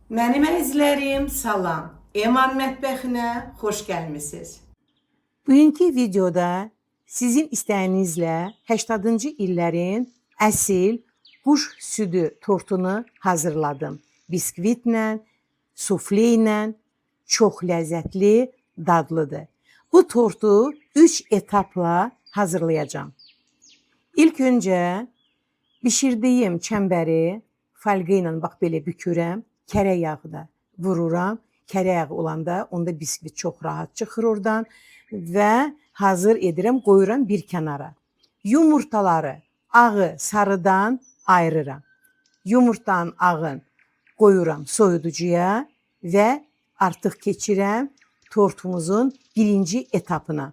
Mənim əzizlərim, salam. Eman mətbəxinə xoş gəlmisiniz. Bugünkü videoda sizin istəyinizlə 80-cı illərin əsil quş südü tortunu hazırladım. Biskvitlə, sufle ilə çox ləzzətli, dadlıdır. Bu tortu 3 etapla hazırlayacağım. İlk öncə bişirdiyim çəmbəri folqa ilə bax belə bükürəm. Kərə yağı da vururam. Kərə yağı olanda onda biskvit çox rahat çıxır oradan və hazır edirəm, qoyuram bir kənara. Yumurtaları ağı sarıdan ayırıram. Yumurtanın ağın qoyuram soyuducuya və artıq keçirəm tortumuzun birinci etapına.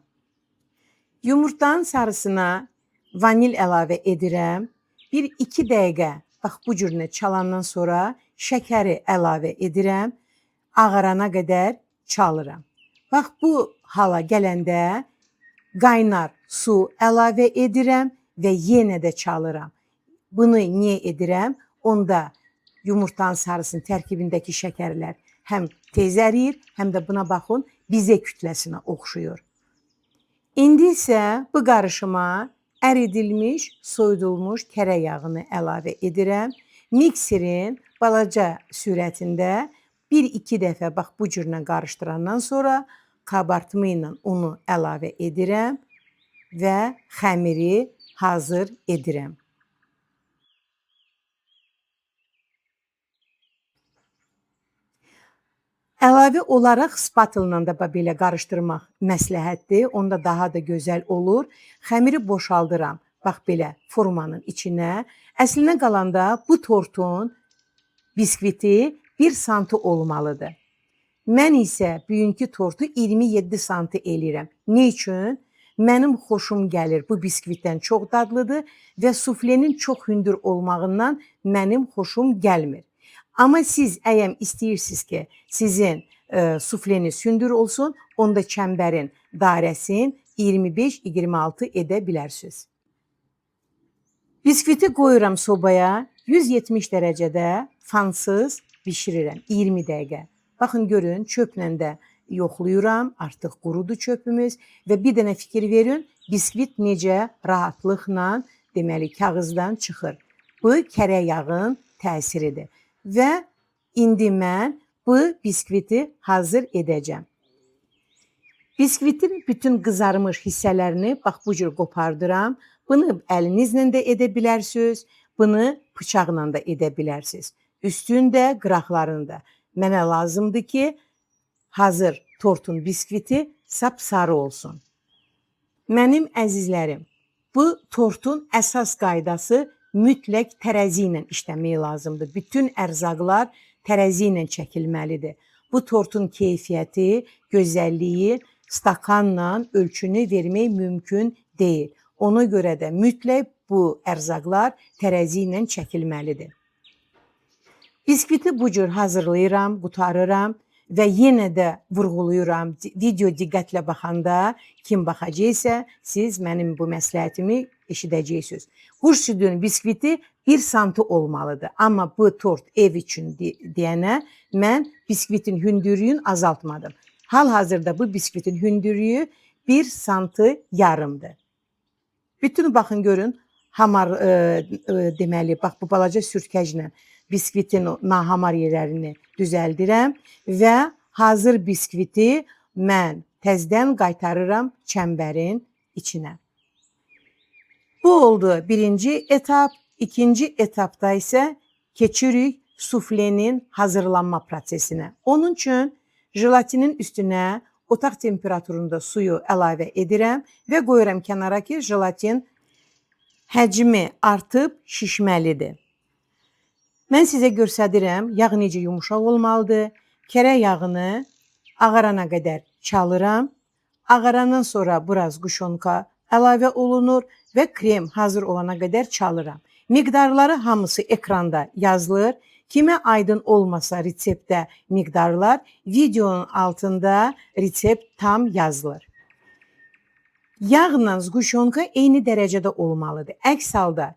Yumurtanın sarısına vanil əlavə edirəm. 1-2 dəqiqə bax bu cürünə çalandan sonra şəkəri əlavə edirəm. Ağarana qədər çalıram. Bax bu hala gələndə qaynar su əlavə edirəm və yenə də çalıram. Bunu niyə edirəm? Onda yumurtanın sarısının tərkibindəki şəkərlər həm tez əriyir, həm də buna baxın bizə kütləsinə oxşuyur. İndi isə bu qarışıma əridilmiş, soyudulmuş kərə yağını əlavə edirəm. Mikserin balaca sürətində 1-2 dəfə bax bu cürlə qarışdırandan sonra kabartma ilə unu əlavə edirəm və xəmiri hazır edirəm. Əlavə olaraq spatula ilə də belə qarışdırmaq məsləhətdir. Onda daha da gözəl olur. Xəmiri boşaldıram. Bax belə formanın içinə. Əslinə qalanda bu tortun biskviti 1 santı olmalıdır. Mən isə bugünkü tortu 27 santı eləyirəm. Nə üçün? Mənim xoşum gəlir. Bu biskvitdən çox dadlıdır və suflenin çox hündür olmağından mənim xoşum gəlmir. Amma siz əgər istəyirsiniz ki, sizin sufleniz hündür olsun, onda çəmbərin dairəsini 25-26 edə bilərsiniz. Biskviti qoyuram sobaya 170 dərəcədə fansız bişirirəm 20 dəqiqə. Baxın görün çöplə də yoxlayıram, artıq qurudu çöpümüz və bir dənə fikir verin, biskvit necə rahatlıqla deməli kağızdan çıxır. Bu kərə yağın təsiridir. Və indi mən bu biskviti hazır edəcəm. Biskvitin bütün qızarmış hissələrini bax bu cür qopardıram. Bunu əlinizlə də edə bilərsiniz, bunu bıçaqla da edə bilərsiniz. Üstündə, qıraqlarında. Mənə lazımdır ki, hazır tortun biskviti sapsarı olsun. Mənim əzizlərim, bu tortun əsas qaydası mütləq tərəzi ilə işləmək lazımdır. Bütün ərzaqlar tərəzi ilə çəkilməlidir. Bu tortun keyfiyyəti, gözəlliyi stakanla ölçünü vermək mümkün deyil. Ona görə də mütləq bu ərzaqlar tərəzi ilə çəkilməlidir. Biskviti bu cür hazırlayıram, qurtarıram və yenə də vurğulayıram. Video diqqətlə baxanda kim baxacaqsa, siz mənim bu məsləhətimi eşidəcəksiniz. Quş südünün biskviti 1 santı olmalıdır. Amma bu tort ev üçün deyənə mən biskvitin hündürlüyünü azaltmadım. Hal-hazırda bu biskvitin hündürlüyü 1 santı yarımdır. Bütün baxın görün hamar deməli bax bu balaca sürtkəclə biskvitin nahamar yerlərini düzəldirəm və hazır biskviti mən təzdən qaytarıram çəmbərin içinə. Bu oldu birinci etap. İkinci etapda isə keçirik suflenin hazırlanma prosesinə. Onun üçün jelatinin üstünə otaq temperaturunda suyu əlavə edirəm və qoyuram kənara ki, jelatin həcmi artıb şişməlidir. Mən sizə göstərirəm, yağ necə yumuşaq olmalıdır. Kərə yağını ağarana qədər çalıram. Ağarandan sonra biraz quşonka əlavə olunur və krem hazır olana qədər çalıram. Miqdarları hamısı ekranda yazılır. Kimə aydın olmasa reseptdə miqdarlar, videonun altında resept tam yazılır. Yağla zquşonka eyni dərəcədə olmalıdır. Əks halda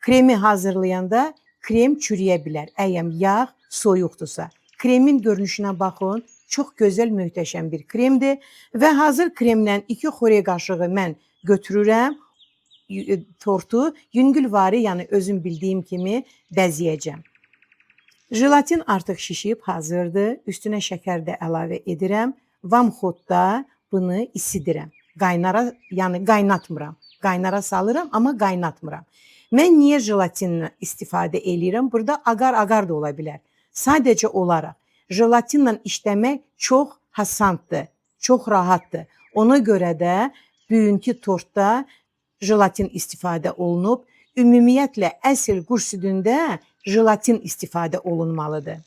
kremi hazırlayanda krem çürüyə bilər. Əgər yağ soyuqdursa. Kremin görünüşünə baxın. Çox gözəl, möhtəşəm bir kremdir. Və hazır kremdən 2 xörək qaşığı mən götürürəm. Tortu yüngülvari, yəni özüm bildiyim kimi bəzəyəcəm. Jelatin artıq şişib hazırdır. Üstünə şəkər də əlavə edirəm. Vamxodda bunu isidirəm. Qaynara, yəni qaynatmıram. Qaynara salıram, amma qaynatmıram. Mən niyə jelatinlə istifadə eləyirəm? Burada agar-agar da ola bilər. Sadəcə olaraq jelatinlə işləmək çox asandır, çox rahatdır. Ona görə də bugünkü tortda jelatin istifadə olunub. Ümumiyyətlə əsl quş südündə jelatin istifadə olunmalıdır.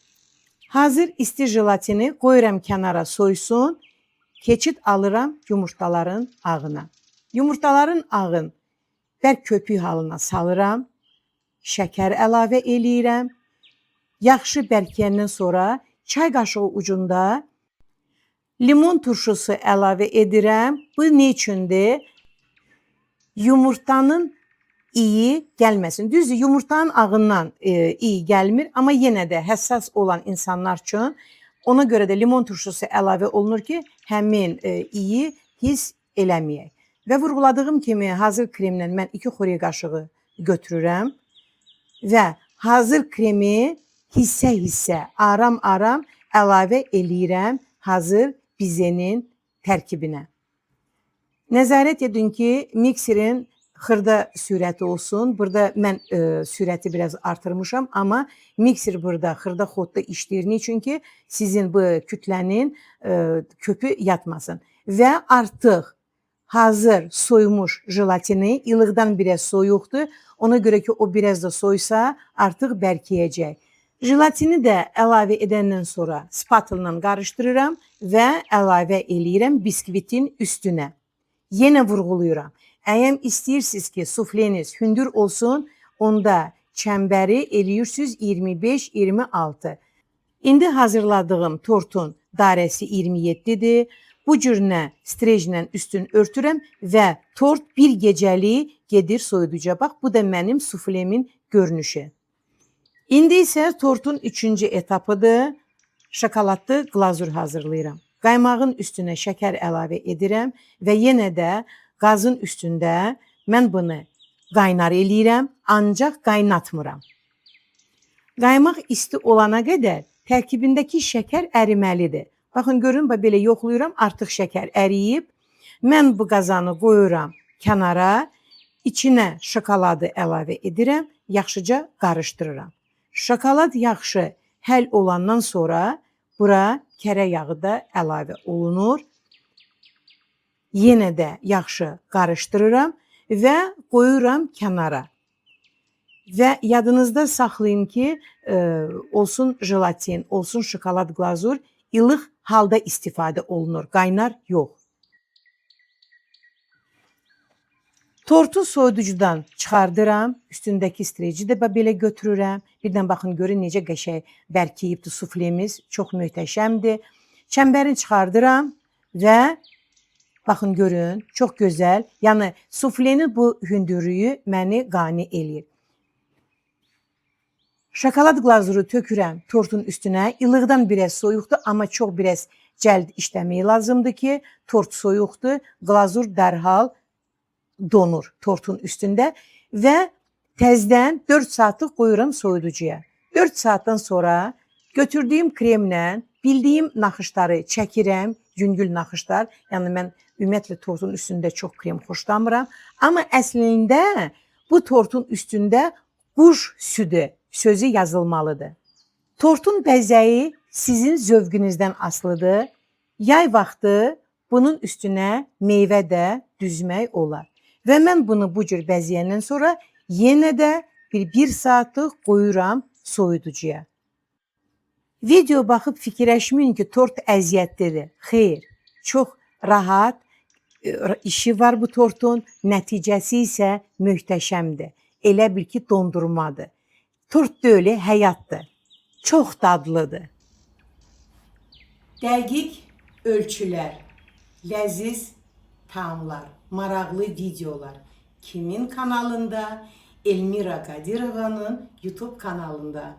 Hazır isti jelatini qoyuram kənara soysun. Keçid alıram yumurtaların ağına. Yumurtaların ağın bərk köpük halına salıram. Şəkər əlavə eləyirəm. Yaxşı bərkiyəndən sonra çay qaşığı ucunda limon turşusu əlavə edirəm. Bu nə üçündür? Yumurtanın iyi gəlməsin. Düzdür, yumurtanın ağından iyi gəlmir, amma yenə də həssas olan insanlar üçün ona görə də limon turşusu əlavə olunur ki, həmin iyi hiss eləməyək. Və vurğuladığım kimi hazır kremlə mən 2 xörək qaşığı götürürəm və hazır kremi hissə-hissə, aram-aram əlavə eləyirəm hazır bizenin tərkibinə. Nəzarət edin ki, mikserin xırda sürəti olsun. Burada mən sürəti biraz artırmışam, amma mikser burada xırda xodda işləyir. Niçin ki, sizin bu kütlənin köpü yatmasın. Və artıq hazır soymuş jelatini ilıqdan biraz soyuqdur. Ona görə ki, o biraz da soysa artıq bərkiyəcək. Jelatini də əlavə edəndən sonra spatula ilə qarışdırıram və əlavə eləyirəm biskvitin üstünə. Yenə vurğuluyuram. Əgər istəyirsiniz ki, sufleniz hündür olsun, onda çəmbəri eləyirsiniz 25-26. İndi hazırladığım tortun dairəsi 27-dir. Bu cürnə strejlə üstünü örtürəm və tort bir gecəlik gedir soyuducuya. Bax, bu da mənim suflemin görünüşü. İndi isə tortun 3-cü etapıdır. Şokoladlı glazur hazırlayıram. Qaymağın üstünə şəkər əlavə edirəm və yenə də qazın üstündə mən bunu qaynar eləyirəm, ancaq qaynatmıram. Qaymaq isti olana qədər tərkibindəki şəkər əriməlidir. Baxın, görün, bax, belə yoxlayıram, artıq şəkər əriyib. Mən bu qazanı qoyuram kənara, içinə şokoladı əlavə edirəm, yaxşıca qarışdırıram. Şokolad yaxşı həll olandan sonra bura kərə yağı da əlavə olunur. Yenə də yaxşı qarışdırıram və qoyuram kənara. Və yadınızda saxlayın ki, olsun jelatin, olsun şokolad glazur ilıq halda istifadə olunur, qaynar yox. Tortu soyuducudan çıxardıram, üstündəki streci də belə götürürəm. Birdən baxın, görün necə qəşəng bərkiyibdir suflemiz, çox möhtəşəmdir. Çəmbərini çıxardıram və baxın, görün, çox gözəl. Yəni suflenin bu hündürlüyü məni qane eləyir. Şokolad glazuru tökürəm tortun üstünə. İlıqdan biraz soyuqdur, amma çox biraz cəld işləmək lazımdır ki, tort soyuqdur, glazur dərhal donur tortun üstündə və təzdən 4 saatlıq qoyuram soyuducuya. 4 saatdan sonra götürdüyüm kremlə bildiyim naxışları çəkirəm, yüngül naxışlar. Yəni mən ümumiyyətlə tortun üstündə çox krem xoşlamıram. Amma əslində bu tortun üstündə quş südü sözü yazılmalıdır. Tortun bəzəyi sizin zövqünüzdən asılıdır. Yay vaxtı bunun üstünə meyvə də düzmək olar. Və mən bunu bu cür bəzəyəndən sonra yenə də bir saatlıq qoyuram soyuducuya. Video baxıb fikirləşməyin ki, tort əziyyətlidir. Xeyr, çox rahat işi var bu tortun, nəticəsi isə möhtəşəmdir. Elə bil ki, dondurmadır. Tort deyil, həyatdır. Çox dadlıdır. Dəqiq ölçülər, ləziz taamlar, maraqlı videolar kimin kanalında? Elmira Qadirovanın YouTube kanalında.